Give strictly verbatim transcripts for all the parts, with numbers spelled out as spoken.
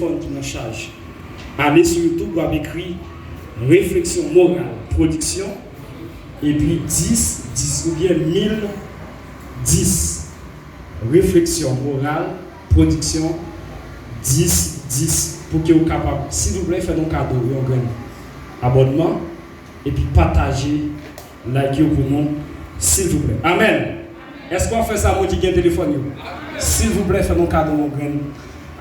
Moun ki nan chaj. Ale sou YouTube, w ap ekri Refleksyon Moral Pwodiksyon, epi dis dis oubyen mil dis. Refleksyon Moral Pwodiksyon, dis dis, pou ke w kapab, silvouplè, fè nou kado yon grenn abònman, epi pataje, like yo pou nou, silvouplè. Amèn. Èske w ap fè sa, moun ki gen telefòn yo? Silvouplè, fè nou kado yon grenn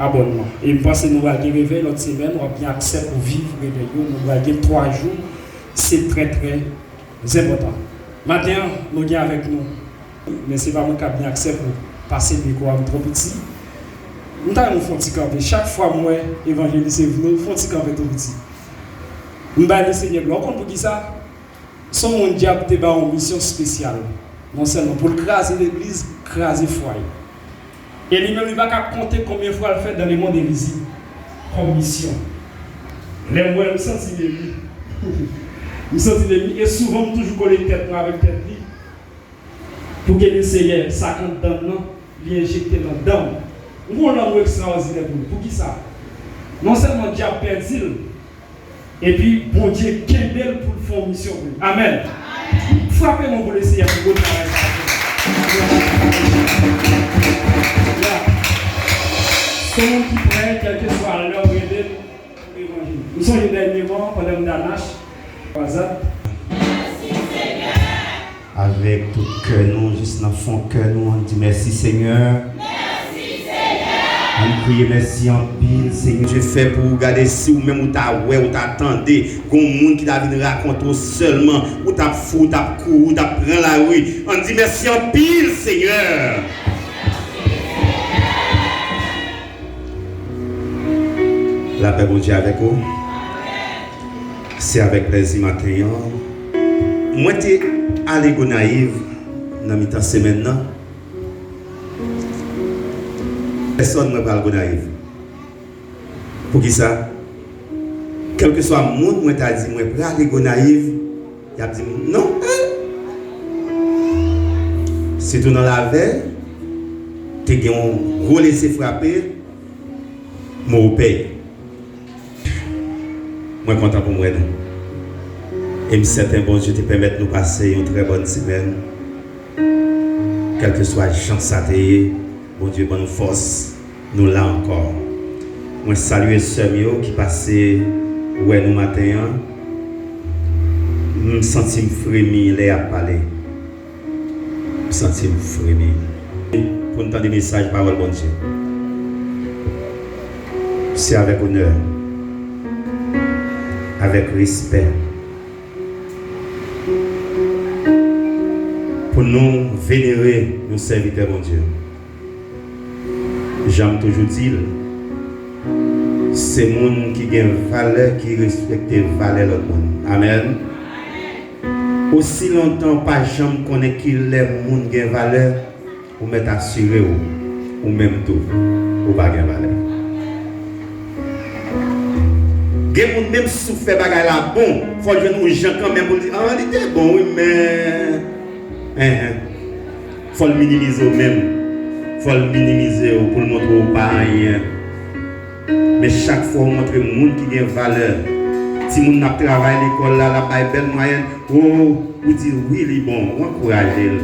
abònman. E m panse nou pral gen revèy lòt semèn, w ap gen aksè pou viv revèy yo. Nou pral gen twa jou. Se trè, trè enpòtan. Maten an, nou gen avèk nou, men se pa mwen k ap gen aksè pou pase mikwo a, m twò piti. M ta renmen fè yon ti kanpe. Chak fwa m wè Evanjelis Evlo, fè yon ti kanpe tou piti. M bay Lesenyè glwa. Ou konn poukisa? Se yon moun dyab te ba yon misyon espesyal. Non sèlman pou l kraze legliz, kraze fwaye. E li menm, li pa ka konte konbyen fwa l fè dans le monde invisible kòm misyon. Lè m wè l, m santi m emi. M santi m emi. E souvan, m toujou kole tèt mwen avèk tèt li. Pou ke Lesenyè, sa k anndan l nan, li enjekte l anndan m. M gen yon lanmou ekstraòdinè pou li. Poukisa? Non sèlman dyab pèdi l, epi Bondye kenbe l pou l fè yon misyon pou li. Amèn. Frape men pou Lesenyè pou gwo travay sa a. Ya. Se yon moun ki prè, kèlkeswa lè w rele l, pou levanjil. M sonje dènyèman, pandan m t a Nash, WhatsApp. Avèk tout kè nou, jis nan fon kè nou, ann di mèsi, Senyè. Mèsi, Senyè. Ann kriye mèsi anpil, Senyè. Bondye fè pou ou gade si ou menm ou ta wè, ou ta tande, gon moun ki ta vin rakonte w sèlman, ou t ap fou, ou t ap kouri, ou t ap pran lari. Ann di mèsi anpil, Senyè. Lapè Bondye avèk ou. Se avèk plèzi maten an. Mwen te ale Gonayiv nan mitan semèn nan. Pèsòn mwen pral Gonayiv. Poukisa? Kèlkeswa moun mwen ta di mwen prale Gonayiv, y ap di m non. Sitou nan lavèy, te gen yon gwo lese frape, Mopèy. Mwen kontan pou m wè nou. E m sèten Bondye te pèmèt nou pase yon trè bòn semèn. Kèlkeswa jan sa te ye, Bondye ban nou fòs, nou la ankò. Mwen salye sè m yo ki pase wè nou maten an. M santi m fremi lè y ap pale. M santi m fremi. Pou n tande mesaj pawòl Bondye. Se avèk onè, avèk respè, pou nou venere yon sèvitè Bondye. Jan m toujou di l, se moun ki gen valè ki respekte valè lòt moun. Amèn. Osi lontan w pa janm konnen kilè moun gen valè, ou mèt asire w, ou menm tou, ou pa gen valè. Gen moun, menm si w fè bagay la bon, fò l jwenn yon jan kanmenm pou l di, ah, li te bon, wi, men, enhen. Fò l minimize w menm. Fò l minimize w pou l montre w pa anyen. Men chak fwa w montre moun ki gen valè, timoun n ap travay lekòl la, l ap bay bèl mwayèn, o, ou di, wi, li bon, w ankouraje l.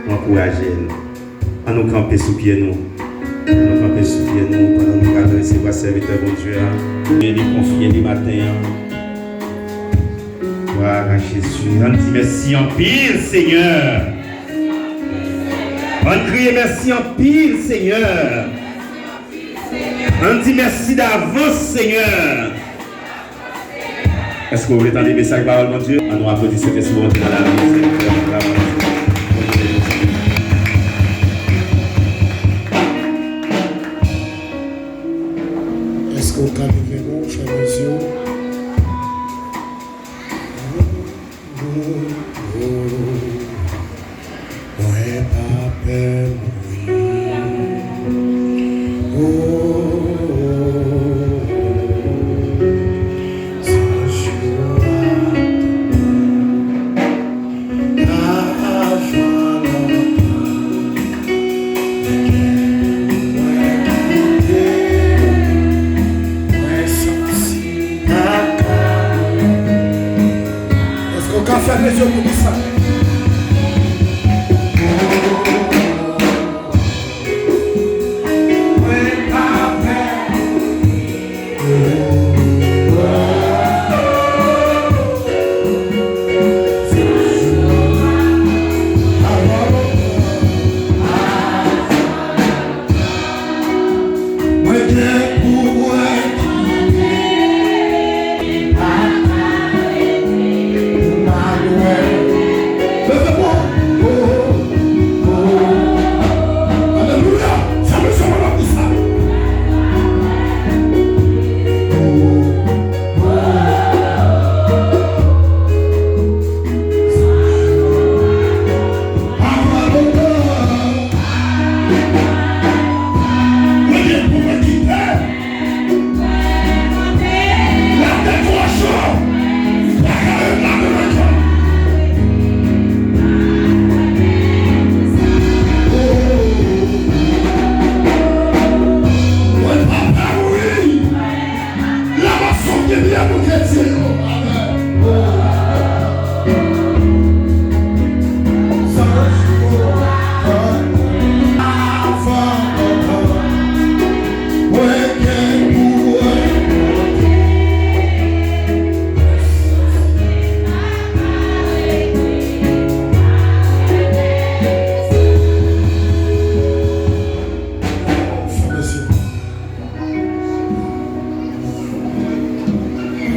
W ankouraje l. An nou kanpe sou pye nou. An nou kanpe sou pye nou pandan nou pral resevwa sèvitè Bondye a. Li konfye li maten an. Glwa a Jezi. Ann di mèsi anpil, Senyè. Ann kriye mèsi anpil, Senyè. Ann di mèsi davans, Senyè. Èske w vle tande mesaj pawòl Bondye? Ann nou aplodi Sentespri Bondye nan lavi. Èske w ka leve non, fèmen zye w? Mwen pa pè mouri. Oh, zanj yo ap tann. Ka jwenn anpil. Lèkèl mwen kite? Gade je w pou ki sa. Mwen gen pou mwen kite. Ou pa lwen. Leve pou. Oh, oh. Alelouya. Sa mesye mwen ap di sa. Oh, oh. Papa lontan. Mwen gen pou mwen kite. Latè twò cho. Pa ka ret la menm ankò. Mwen pa pè mouri. Laba sòt gen byen pou kretyen yo. Amen.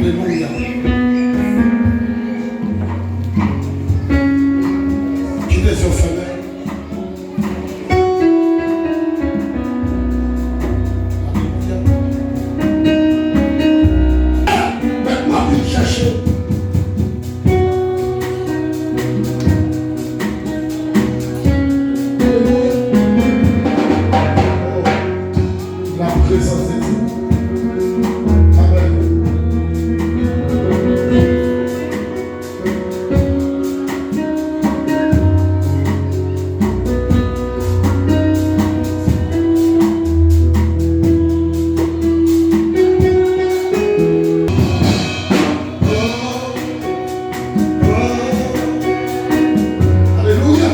Alelouya. Kite zye w fèmen. Alelouya. Mèt m ap vin chèche. Alelouya. La présence de Dieu. Amen. Alelouya.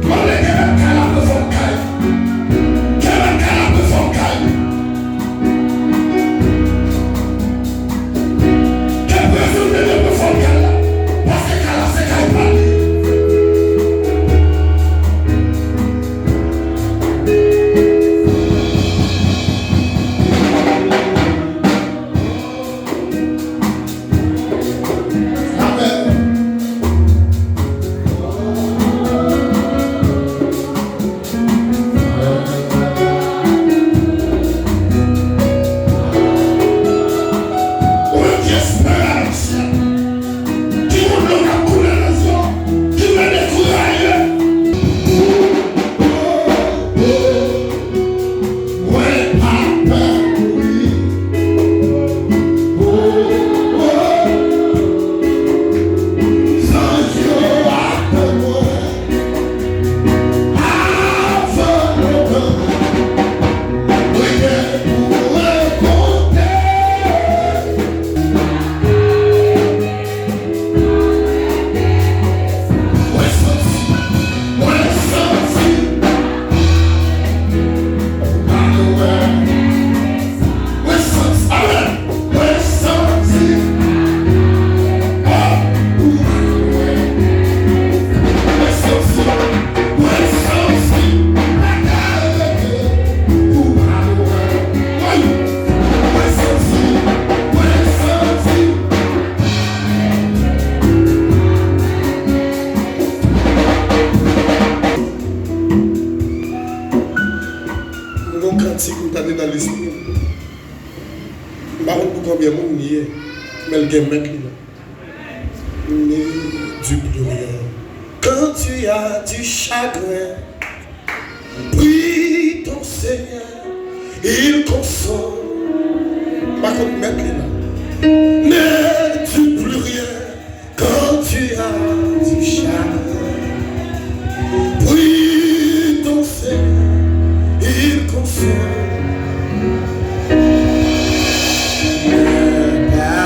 Mande Kevin kay la pou fè w kay. Kevin kay la pou fè w kay. Ke prezans de Dye pou fè w kay la. Paske kay la se kay pa li. Ou menm ki espere nan syèl, ki gon dlo k ap koule nan zye w, ki vle dekouraje. Mwen pa pè mouri. Oh, oh. Zanj yo atann mwen. Avan lontan, mwen gen pou rakonte. Mwen santi, mwen santi. Mwen santi, amèn. Mwen santi. Oh, mwen santi. Mwen santi. Mwen santi. Mwen santi. M gen yon kantik m tande nan lespri m. M pa konn pou konbyen moun li ye, men l gen mèt li la. Ne dis plus rien. Quand tu as du chagrin, prie ton Seigneur, il console. M pa konn mèt li la. Ne dis plus rien. Quand tu as du chagrin, prie ton Seigneur, il console. Ne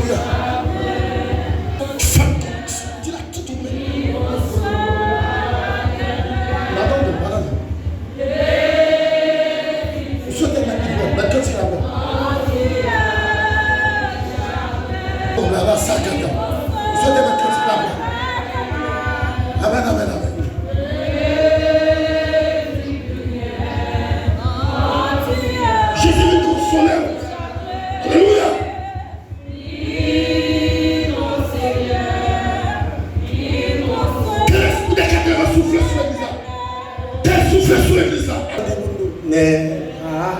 Fè konneksyon. Di la tout ou menm. Madanm, madanm. Ou swete mèt li pran, mèt kantik la pran. Bon, la, la, sa, kaka. Ou swete mèt kantik la pran. Amèn, amèn, amèn. Jezi vin konsole w. Alelouya. Ke lespri de katrevan soufle sou legliz la. Ke l soufle sou legliz la. N'est pas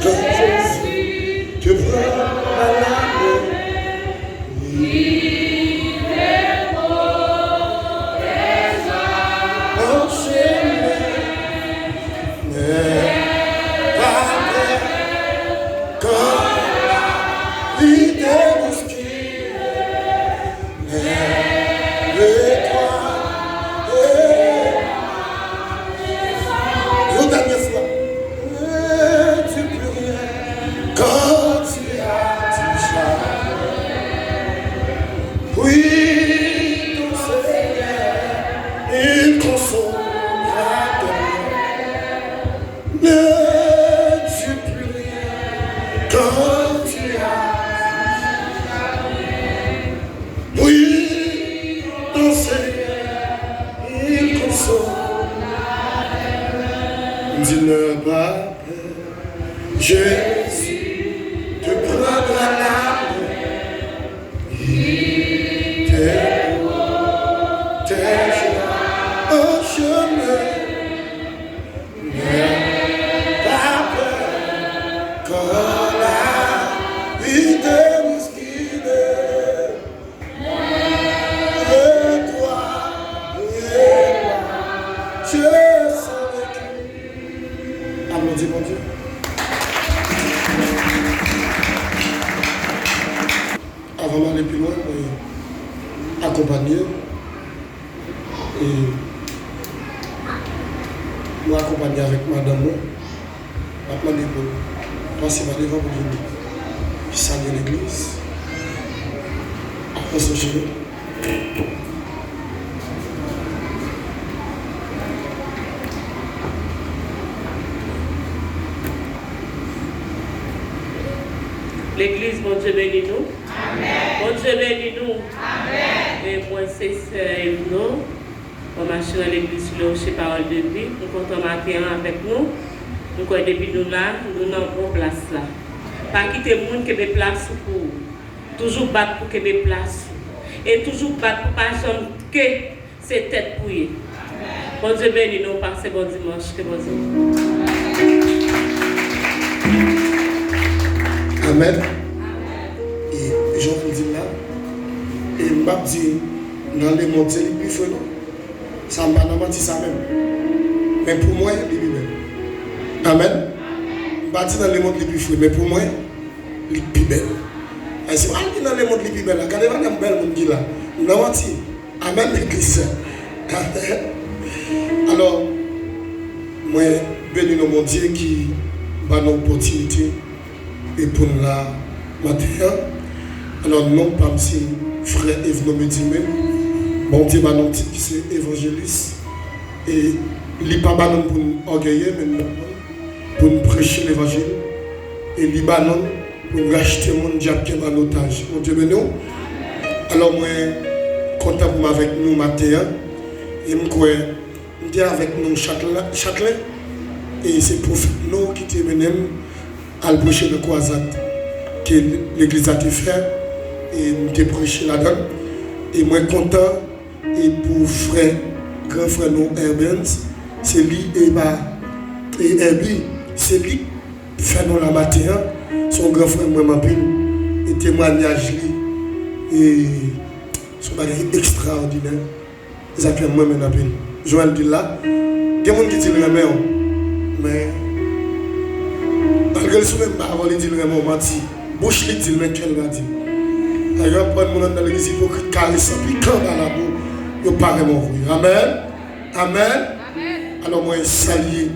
que Jésus te prend dans la main. En chemin, n'aie pas peur quand la vie te bouscule. Lève-toi et Yon dènyè fwa. Ne dis plus rien quand tu as dit ça. Oui, ton Seigneur, il consolera ton cœur. Ne dis plus rien quand tu as dit ça. Oui, ton Seigneur, il console. Dis, n'aie pas peur, Jésus te prendra la main, il te protégera en chemin. N'aie pas peur quand la vie te bouscule. Lève-toi et marche avec lui. Aplodi Bondye. Avan m ale pi lwen, mwen akonpanye. E mwen akonpanye avèk madanm mwen. M ap mande pou l pase pa devan pou l vin salye legliz. Avanse, cheri. Legliz, Bondye beni nou. Amèn. Bondye beni nou. Amèn. E mwen se sè Evno. Mwen mache nan legliz sou le woche Pawòl de Vi. M kontan maten an avèk nou. M kwè depi nou la, nou nan bon plas la. Pa kite moun kenbe plas ou pou ou. Toujou bat pou kenbe plas ou. E toujou bat pou pa janm ke se tèt pou ye. Bondye beni nou, pase bon dimanch, ke Bondye. Amèn. E jan w di l la, e m p ap di nan lemonn se li k pi fre non. Sa m pa nan manti sa menm. Men pou mwen, li pi bèl. Amèn. M pa di nan lemonn li pi fre, men pou mwen, li pi bèl. Ay, si w al di nan lemonn li pi bèl la, gade madanm bèl moun ki la. M nan manti. Amèn, legliz. Amèn. Alò, mwen beni non Bondye ki ba nou opòtinite e pou n la maten an. Alò, non pa m se frè Evno Medime. Bondye ba nou tit ki se evanjelis. E li pa ba nou pou n ògeye, men li ba nou pou n preche levanjil. E li ba nou pou n rachte moun dyab kenbe an otaj. Bondye beni w. Alò, mwen kontan pou m avèk nou maten an. E m kwè, m te avèk nou Chatla-, Chatlen. E se pwofèt nou ki te mennen m al preche nan kwazad ke legliz la te fè. E m te preche ladan l. E mwen kontan e pou frè, gran frè nou Herbens, se li e pa, e Herby, se li k fè nou la maten an, se yon gran frè m renmen anpil, e temwayaj li, e se yon bagay ekstraòdinè, e sa k fè m renmen l anpil. Joel di l la, gen moun ki di l renmen w, men malgre l sou menm ba avè w, li di l renmen w, manti. Bouch li di l, men kè l pa di l. Ayò, pran moun anndan legliz ipokrit, karesan, pikan, balabou, yo pa renmen w vre. Amèn. Amèn. Alò, mwen salye,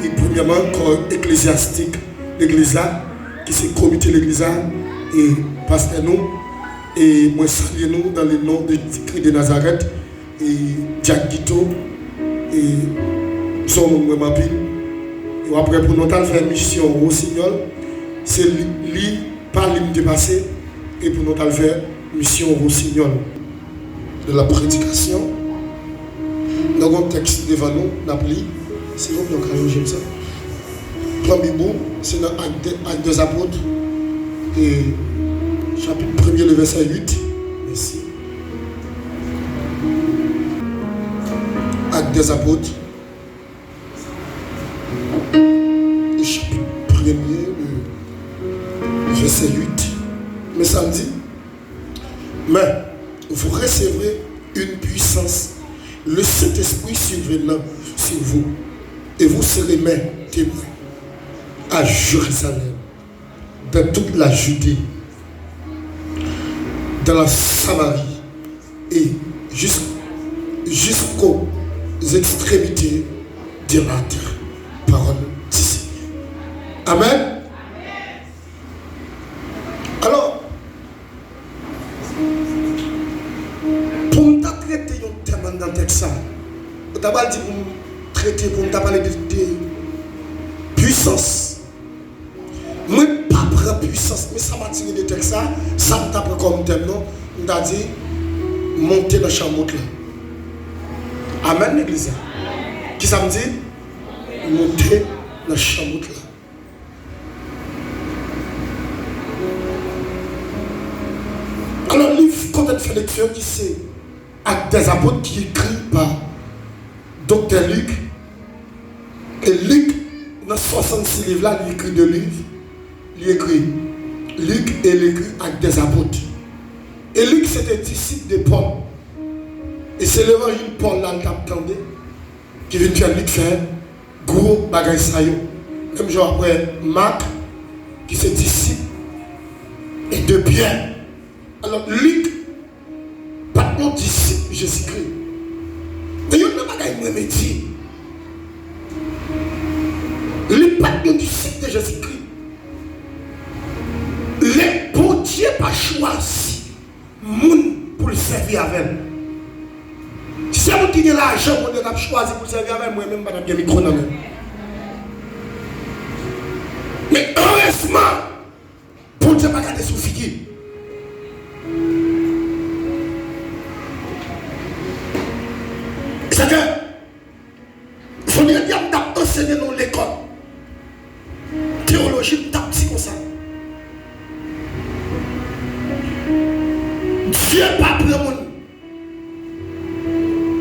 e premyèman, kò eklezyastik legliz la, ki se komite legliz la, e pastè nou, e mwen salye nou dans le nom de Jésus-Christ de Nazareth, e Dyak Guito, e se yon moun mwen renmen anpil. E apre pou nou t al fè misyon Wosinyòl, se li, li, pa li m te pase, e pou nou t al fè misyon Wosinyòl. De la prédication. Nou gen yon tèks devan nou, n ap li. Silvouplè, w ka lonje m sa. Pran Bib ou, se nan Actes, Actes des Apôtres, e chapit premye, le vèsè uit. Mèsi. Actes des Apôtres, e chapit premye, le vèsè uit. Men sa l di. Mais vous recevrez une puissance, le Saint-Esprit survenant sur vous, et vous serez mes témoins à Jérusalem, dans toute la Judée, dans la Samarie et jus-, jusqu'aux extrémités de la terre. Parole du Seigneur. Amen. Alò, pou m ta trete yon tèm anndan tèks sa, ou ta pral di pou m trete, pou m ta pale de, de pwisans. Mwen pa pran pwisans, men sa m atire de tèks sa, sa m ta pran kòm tèm non, m ta di, monte nan chanmot la. Amèn, legliz la. Kisa m di? Monte nan chanmot la. Alò, liv kote n fè lekti an ki se Actes des Apôtres ki ekri pa Doktè Lik. E Lik, nan swasannsis liv la, li ekri de liv. Li ekri Lik e li ekri Actes des Apôtres. E Lik se te disip de Pòl. E se levanjil Pòl la l t ap tande ki vin fè Lik fè gwo bagay sa yo. Menm jan w ap wè Mak, ki se disip e de Pyè. Alò, Lik pa t yon disip Jezikri. E youn nan bagay m renmen di, li pa t yon disip de Jezikri. Lè Bondye pa chwazi moun pou l sèvi avè l. Si se moun ki gen lajan Bondye t ap chwazi pou l sèvi avè l, mwen menm m pa t ap gen mikwo nan men m. Men erezman, Bondye pa gade sou figi. Sa ke Vandredi a m t ap ansenye nan yon lekòl teyoloji, m t ap di konsa, Dye pa pran moun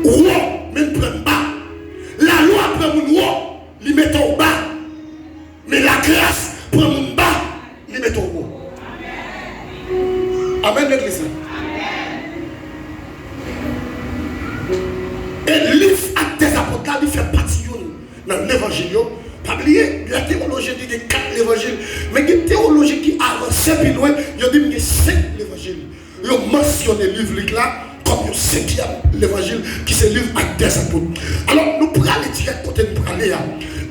wo, men l pran n ba. Lalwa pran moun wo, li mete w ba. Men lagras pran moun ba, li mete w wo. Amèn, legliz la. E liv Actes des Apôtres la, li fè pati youn nan levanjil yo. Pa bliye, la teyoloji di gen kat levanjil. Men gen teyoloji ki avanse pi lwen, yo di m gen senk levanjil. Yo mansyone liv Lik la kòm yon senkyèm levanjil, ki se liv Actes des Apôtres. Alò, nou prale dirèk kote n prale a.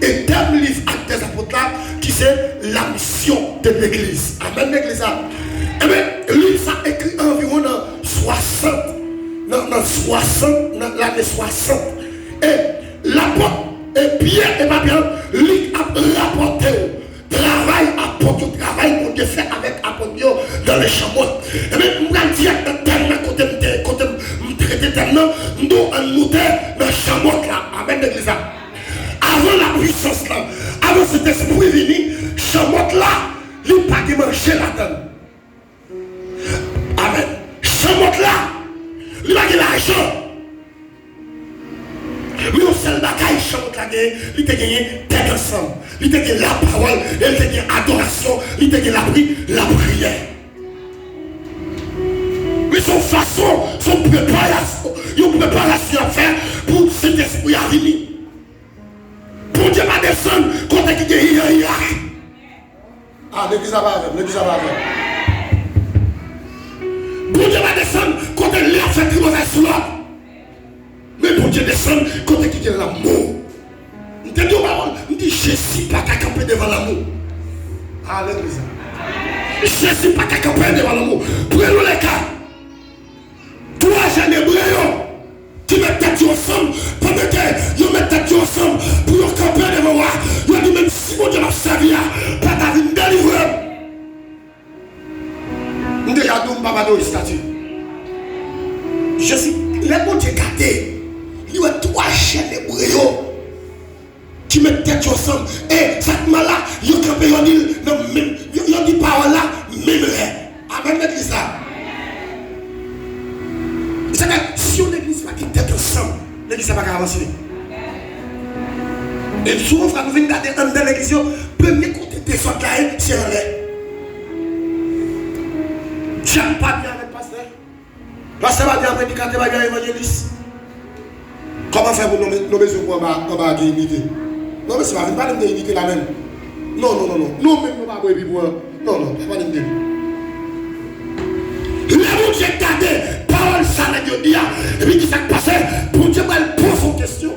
E tèm liv Actes des Apôtres la, ki se la mission de l'église. Amèn, legliz la. Ebyen, liv sa ekri anviwon nan swasant, nan, nan swasant, nan lane swasant. E lapòt, e Pyè, e pa Pyè, Lik ap rapòte w travay apot yo, travay Bondye fè avèk apot yo dans les chanmot. Ebyen, m pral dirèk nan tèm nan, kote m te, kote m, m trete tèm nan, m di w ann moute nan chanmot la. Amèn, legliz la. Avan la pwisans lan, avan Sentespri vini, chanmot la, li pa gen manje ladan l. Amèn. Chanmot la, li pa gen lajan. Men yon sèl bagay chanmot la genyen, li te genyen tèt ansanm, li te gen lapawòl, e li te gen adorasyon, li te gen lapri, lapriyè. Men se yon fason, se yon preparasyon, yon preparasyon y ap fè pou Sentespri a vini. Bondye pa desann kote ki gen iyayay. A, legliz la pa avè m, legliz la pa avè m. Bondye pa desann kote li ap fè kri move sou lòt. Men Bondye desann kote ki gen lanmou. M te di yon pawòl, m di Jezi pa ka kanpe devan lanmou. A, legliz la. Jezi pa ka kanpe devan lanmou. Pran yon leka. Twa jèn ebre yo ki met tèt yo ansanm, pandan ke yo met tèt yo ansanm pou yo kanpe devan wa, yo di, menm si Bondye m ap sèvi a pa ta vin delivre m. M deja di w m pa pa adore estati. Jezi, lè Bondye gade, li wè twa jèn ebre yo ki met tèt yo ansanm. E sa k mal la, yo kanpe, yo di l nan menm, yo, yo di pawòl la menm lè. Amèn, legliz la. Sa fè, si yon legliz pa gen tèt ansanm, legliz la pa ka avanse. E souvan fwa nou vin gade anndan legliz yo, premye kote dezòd la ye, se anlè. Dyab pa byen avèk pastè. Pastè pa byen, predikatè pa byen, evanjelis. Kòman fè pou nou, nou bezwen pran anba, anba ki inite? Non, mesye, pa vin pale m de inite la menm. Non, non, non, non. Nou menm nou pa bwè epi pran. Non, non, pa pale m de li. Lè Bondye gade pawòl sa nèg yo di a, epi ki sa k pase, Bondye pral poze yon kesyon.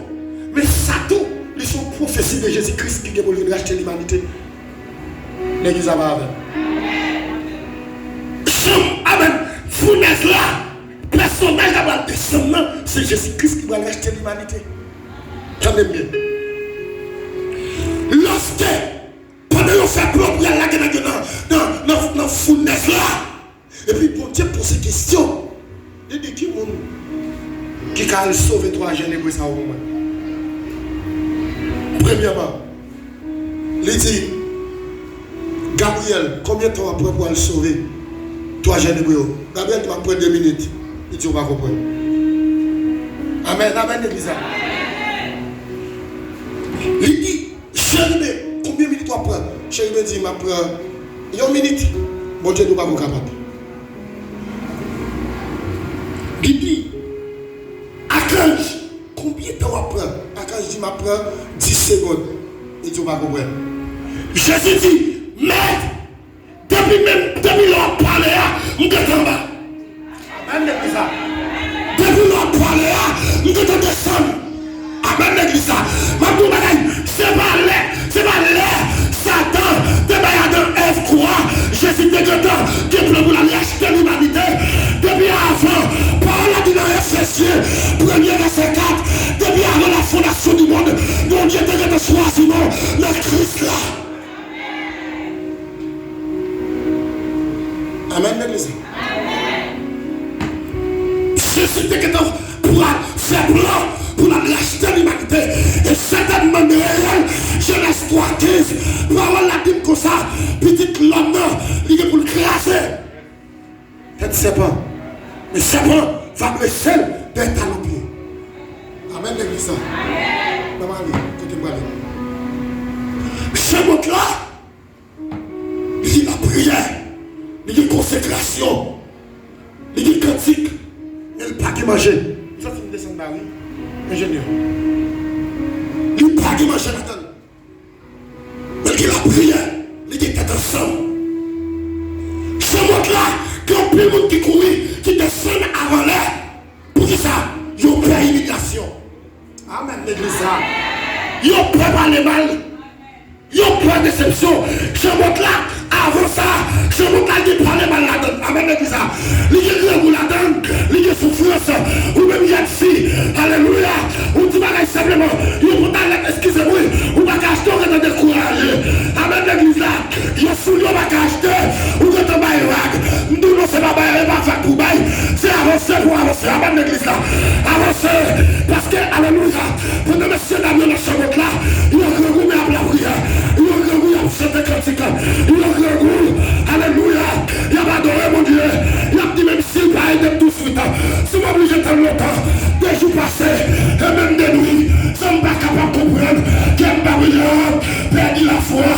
Men sa tou, li se yon pwofesi de Jezi Kris ki gen pou l vin rachte limanite. Legliz la pa avè m. Chanm, amèn. Founèz la, pèsonaj la pral desann nan, se Jezi Kris ki pral rachte limanite. Tande m byen. Lòske, pandan yo fè plan pou y al lage nèg yo nan, nan, nan, nan founèz la, epi Bondye poze kesyon. Li di, ki moun ki ka al sove twa jèn ebre sa yo pou mwen? Premyèman, li di, Gabriyèl, konbyen tan w ap pran pou al sove twa jèn ebre yo? Gabriyèl di, m ap pran de minit. Li di, ou pa konprann. Amèn, amèn, legliz la. Li di, Cheriben, konbyen minit w ap pran? Cheriben di, m ap pran yon minit. Bondye di, ou pa pou kapab. Li di, Akanj, konbyen tan w ap pran? Akanj di, m ap pran dis segonn. Li di, ou pa konprann. Jezi di, Mèt, depi menm, depi lè w ap pale a, m gentan anba. Amèn, legliz la. Depi lè w ap pale a, m gentan desann. Amèn, legliz la. M ap di w bagay, se pa lè, se pa lè Satan te bay Adan Èv kou a, Jezi te gentan gen plan pou l al rachte limanite. Depi avan, pawòl la di nan Efezyen, premye vèsè kat, depi avan la fondasyon di mond, Bondye te gentan chwazi nou nan Kris la. Amèn, legliz. Jezi te gentan pral fè plan pou l al rachte limanite. E sètènman, nan reyèl Jenèz twa kenz, pawòl la di n konsa, Pitit lòm nan, li gen pou l kraze tèt sèpan. Men sèpan va blese l dèyè talon pye. Amèn, legliz la. N ap ale, kote m prale? Janmòt la, li gen lapriyè, li gen konsekrasyon, li gen kantik, men li pa gen manje. M santi m desann ba wi, enjenyè. Li pa gen manje ladan l. Men li gen lapriyè, li gen tèt ansanm. Janmòt la, gen anpil moun ki kouri, ki desann avan lè. Poukisa? Yo pè imilyasyon. Amèn, legliz la. Yo pè pale mal. Yo pè desepsyon. Janmòt la, avan sa, janmòt la gen pale mal ladan l. Amèn, legliz la. Li gen grangou ladan l. Li gen soufrans. Ou menm yèt si. Alelouya. Ou di bagay senpleman. Yo pran talèt, eskize m wi. Ou pa ka achte, ou gentan dekouraje. Amèn, legliz la. Yon soulye w pa ka achte, ou gentan bay vag. M di w non, se pa bay, e pa vag pou bay. Se avanse pou avanse. Amèn, legliz la. Avanse. Paske, alelouya, pandan mesyedam yo nan janmòt la, yo grangou men ap lapriyè. Yo grangou, y ap chante kantik. Yo grangou, alelouya, y ap adore Bondye. Y ap di, menm si l pa ede m tou swit. Si m oblije tann lontan, de jou pase, e menm de nwi, san m pa kapab konprann, kè m pa brilyan, pèdi lafwa,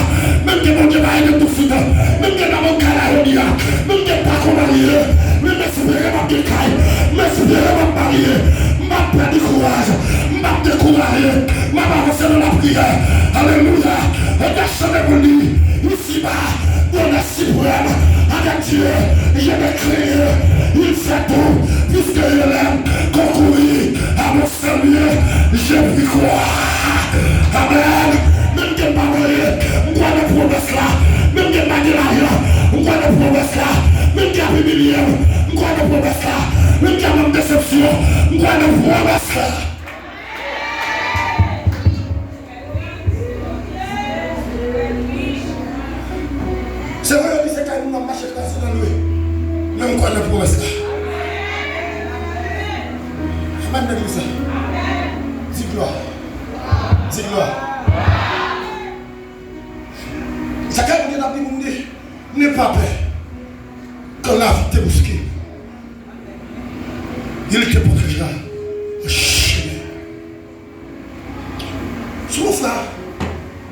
menm ke Bondye pa ede m tou swit, menm ke nan mwen kay la jodi a, menm ke m pa ko marye, men m espere m ap gen kay, m espere m ap marye, m p ap pèdi kouraj, m p ap dekouraje, m ap avanse nan lapriyè. Alelouya! E te chante pou li, isiba, bonè siprèm, avec Dieu, je vais crier, il fait tout, puisque je l'aime, qu'on courut à mon salut, je puis croire. Amèn. Menm ke m pa marye, m kwè nan pwomès la. Menm ke m pa gen lajan, m Kwè nan pwomès la, menm ke y ap imilye m, m kwè nan pwomès la. Menm ke y ap ban m desepsyon, m kwè nan pwomès la. Se vre, yo di se kay moun m ap mache kraze nan lwe. Men m kwè nan pwomès la. Amèn, legliz la. Di glwa. Di glwa. Sa kay moun yo t ap di moun di, N'aie pas peur quand la vie te bouscule. Il te protégera en chemin. Sou sa,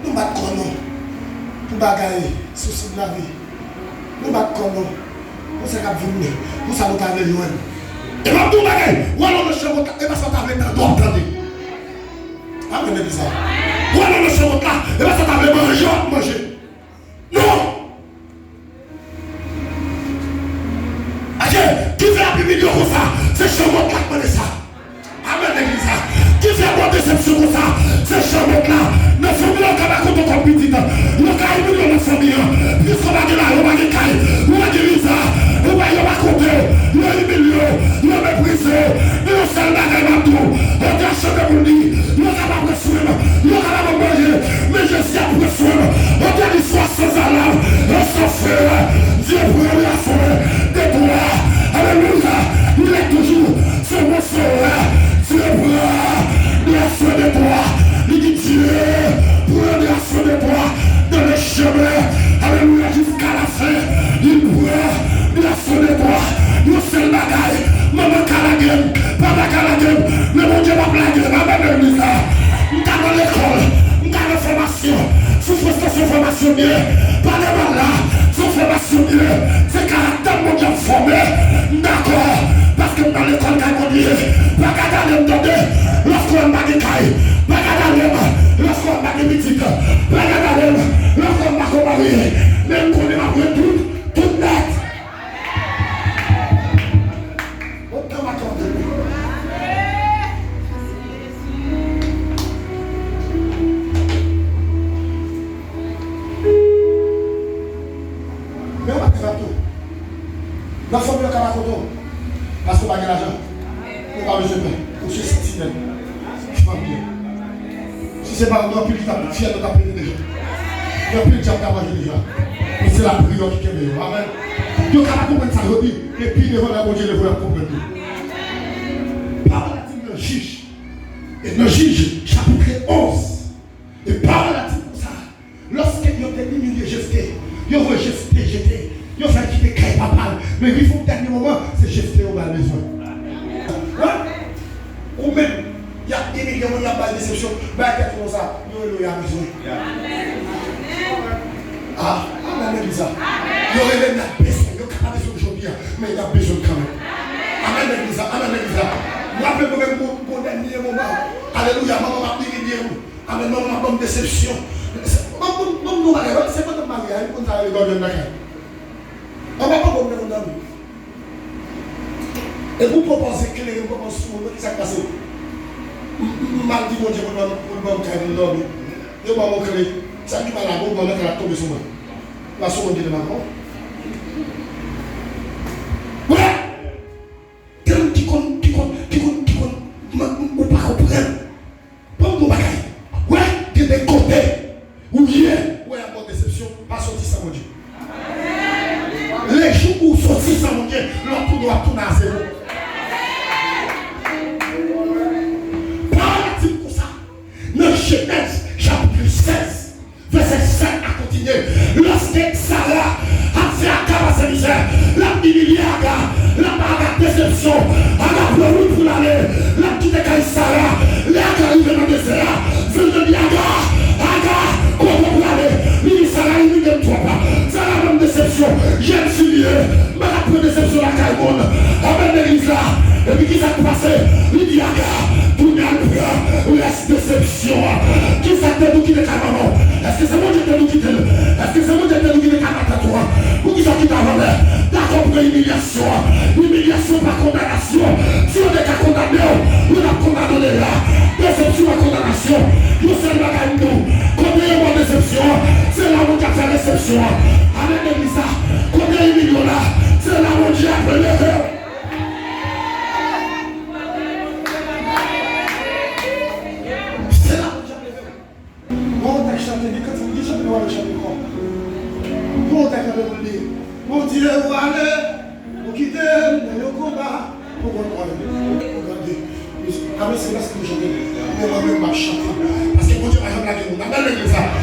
nou bat kò nou pou bagay, sousi de lavi. Nou bat kò nou pou sa k ap vin, pou sa nou ta vle jwenn. E m ap di w bagay, w al nan chanm w ta, e pa sa w ta vle tande w ap tande. Amèn, legliz la. W al nan chanm w ta, e pa sa w ta vle manje w ap manje. Non! Adje, kifè ap imilye w konsa? Se chanm w t la k mande sa. Amèn, legliz la. Kifè ap ba w desepsyon konsa? Se chanm w t la. Nan fanmi an, yo ka pa konte w kòm pitit. Yo ka imilye w nan fanmi an. Piske w pa gen lajan, w pa gen kay, w pa gen viza, w pa, yo pa konte w, yo imilye w, yo meprize w. Men yon sèl bagay m ap di w, Bondye ap chante pou l di, yo ka pa pran swen m, yo ka pa ban m manje, men Jezi ap pran swen m. Bondye di, sois sans alarme et sans frayeur, Dieu prendra soin de toi. Alléluia. Il est toujours sur mon chemin. Dieu prendra soin de toi. Li di, Dieu prendra soin de toi dans le chemin. Alléluia. Jusqu'à la fin, il prendra soin de toi. Yon sèl bagay, manman ka lage m, papa ka lage m, men Bondye p ap lage m. Amèn, legliz la. M ka nan lekòl, m ka nan fòmasyon. Soufrans lan se yon fòmasyon m ye. Pale mal la, se yon fòmasyon m ye. Se karaktè m Bondye ap fòme. M dakò, paske m nan lekòl kay Bondye. Pa gad ale m, tande, lòske w wè m pa gen kay. Pa gad ale m, lòske w wè m pa gen pitit. Pa gad ale m, lòske w wè m pa ko marye. Men m konnen m ap jwenn tout, tout nèt. Otan m ap tande. Men w pa kapab tou. Nan fanmi yo ka pa konte w. Paske w pa gen lajan. Ou pa bezwen pè. Ou se santinèl fanmi an. Si se pa ou, gen anpil ki t ap fyèl yo t ap pete deja. Gen anpil dyab t ap manje deja. Men se lapriyè ki kenbe yo. Amèn. Yo ka pa konprann sa yo di, men pi devan lè Bondye leve w y ap konprann tou. Pawòl la di m nan Jij. E nan Jij, chapit onz. E pawòl la di m konsa. Lòske yo te imilye Jefte, yo voye Jefte jete, yo fè l kite kay papa l. Men rive yon dènye moman, se Jefte yo ba l bezwen. Wi. Ou menm, y ap imilye moun, y ap ba l desepsyon, bay tèt ou konsa, yo rele w y a bezwen. Ah, amèn legliz la. Yo rele m y ap bezwen, yo ka pa bezwen m jodi a, men y ap bezwen m kanmenm. Amèn legliz la, amèn legliz la. M raple mwen menm gon, gon dènye moman. Alelouya, manman m ap imilye m. Amèn, manman m ap ban m desepsyon. Ban m, ban m, ban m di w bagay, wè, se pandan m marye a, m konn sa rele gòdyòn lakay. Anba pòpòm nan konn dòmi. Epi w pran pòz eklere, w pran pòz sou moun, ki sa k pase? M, m, m al di Bondye pou l ban m, pou l ban m kay pou m dòmi. Yo ban m yon kle. Sa ki mal la, bon, bon, nan kay la tonbe sou mwen. La sou moun ki te mal, bon. Wè! Tèm ki konn, ki konn, ki konn, ki konn, m, m, ou pa konprann. Ban m di w bagay. Wè, gen de kote ou ye, wè y ap ba w desepsyon, pa soti san Bondye. Lejou ou soti san Bondye, lè w ap tounen, w ap tounen a zewo. Pawòl la di m konsa, nan Jenèz chapit sèz, vèsè sèt a kontinye. Lòske Sara ap fè Aga pase mizè, l ap imilye Aga, l ap ba Aga desepsyon, Aga pran wout pou l ale, l ap kite kay Sara. Lè Aga rive nan dezè a, Satan di Aga, Aga, kote w prale? Li di, Sara imilye m twòp. Sara ban m desepsyon. Jèn fi m ye. M pa ka pran desepsyon lakay moun. Amèn legliz la. Epi kisa k pase? Li di Aga, tounen al pran rès desepsyon an. Kisa k te di w kite kay manman w? Èske se Bondye k te di w kite l? Èske se Bondye k te di w kite kay matant ou an? Poukisa w kite avanyè? Dakò, pran imilyasyon an. Imilyasyon pa kondanasyon. Si yo te ka kondane w, yo t ap kondane w deja. Desepsyon pa kondanasyon. Yon sèl bagay m di w, kote yo ba w desepsyon an, se la Bondye ap fè resepsyon an. Amèn legliz la. Kote Mwen yo konba pou kont mwen. Pou gade. Ame se lès pou chante. Men mwen menm m ap chante. Paske Bondye pa janm lage moun. Ann legliz la.